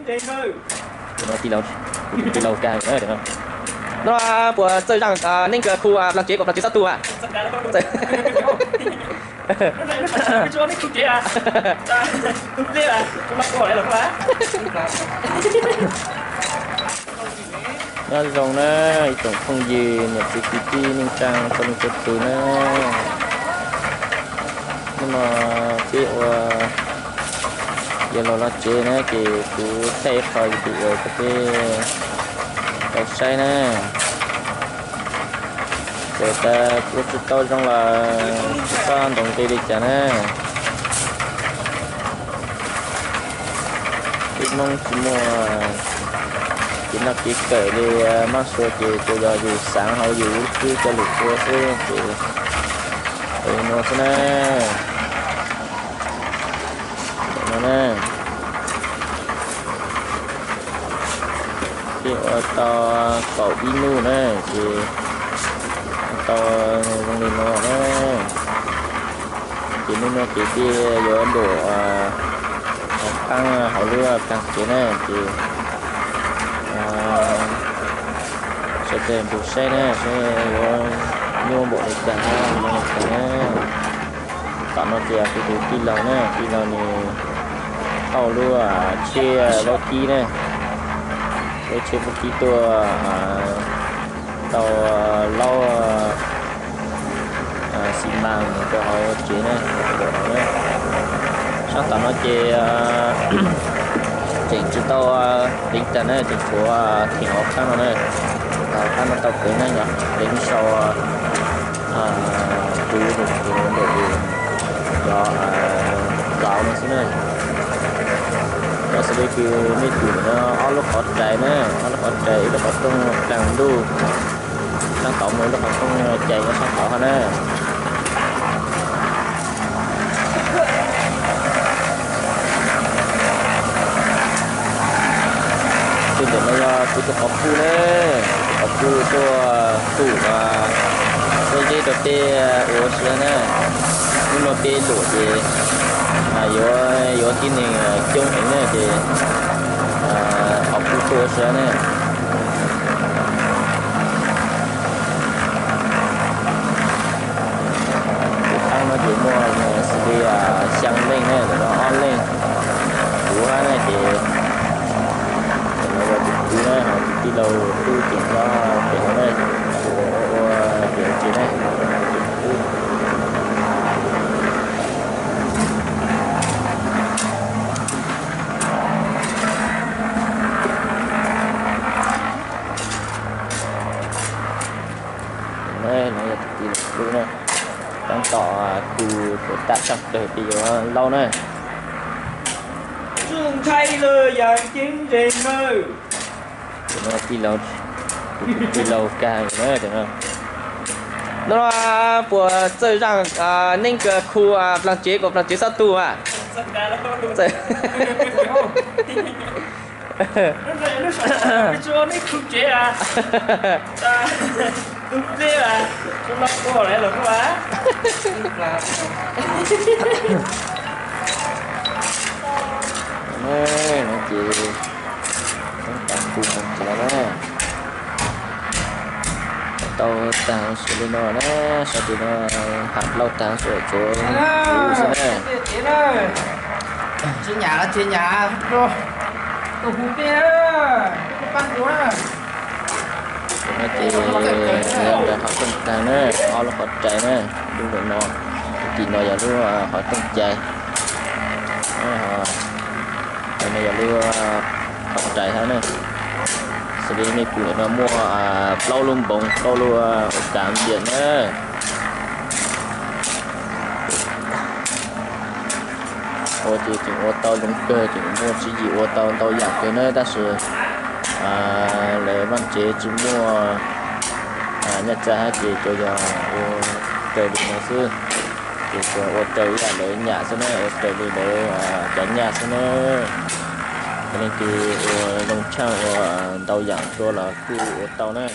Tij laug, tij laug kag no. No puas txawj zaj neeb kws khu plas tsev kom plas tsev xob tu a? Nyob zoo na ib tsoom phooj ywg niam txiv kwv tij neej tsaa txhua leej txhua tus na. Hnub no peb ua yog los log tsev na ces kuv thaij ib qho YouTube ua rau peb tau saib na. Txawm tas kuv tsis tau zoo los txhob ntaus nqi li cas na. Peb Hmoob tsis muaj kev noj kev kawm li mab sua ces tsuas yog yus xaav hauv yus lub tswb coj lug ua xwb ces ua li no xwb na. Ntawm no na, peb ua tau kaum ib hnub na ces tau zoo li no na. Ces hnub no ces peb yuav luam qaab hauv lub plag tsev na ces sawv daws nrug saib na, saib yuav nyuaj npaum li cas, zoo li cas na. Tom no ces kuv tus tij laug na, tij laug nws thauj lub tsheb vaub kib na, lub tsheb vaub kib tuaj tau laub xi mas mus rau hauv tsev na, rau hauv na. Sab tom no ces tseem tsis tau pleev tag na, tseem tshuav theem hauv qab no na. Hauv qab no tau pleev na, yog pleev sau tus ntawm cov zauv no xwb na. Yog xws li kws nej pum no ob lub qhov rais na, ob lub qhov rais, ib lub qhov rooj dlaag ntuj sab tod mus, ib lub qhov rooj cais nyob sab tod hov na. Tej ntawm no yog kuv tus qhov pug na, kuv tus qhov pug tuaj tum pob zeb rau peb ua si na. Hnub no peb luam ces yuav, yuav tib neeg coob heev na ces qhov pug tuaj ua si na. Tus qaab no ces muaj xws li xyaa leej na, ntawm no ob leej. Kuv hab na ces ntawm no yog tus kwv na, ho tus tij laug tub ces nyob pem no na, ua ua ces tsis na. No yog tus tij laug tub na, taab tom kws puas tam tsaaj kawg ces yuav laub na. Tij laug, tij laug kag na. No puas txawj zaj neeb kws khu plag tsev kom plag tsev xob tu a? No ces tau tu moog tsav na, tau taag xwb li no na, sab tim no ham lauj taag xwb, tsuav kuv xwb na. Tsis nyam los tsis nyam, tus hu peb, pab kuv na. No ces yog ntawm qhov rooj taag na, ob lub qhov rais na, lub ntawm no, tim no yog lub qhov rooj cais, no yog lub qhov rais hab na. Xws li nej pum ntawm no muaj plaub lub npoov, plaub lub ua kav ntiam na. Ua ces tseem ua tau zoo kawg, tseem muaj tswv yim ua tau ntau yam kawg na, tab sis lawv vaaj tsev tsis muaj nyaj txag hab ces tsuas yog ua raws li no xwb. Ces tsuas ua raws li lawv nyam xwb na, ua raws li lawv cov nyaj xwb na. Yog leej twg ua zoo tshaaj ua ntau yam dua los kuj ua tau na.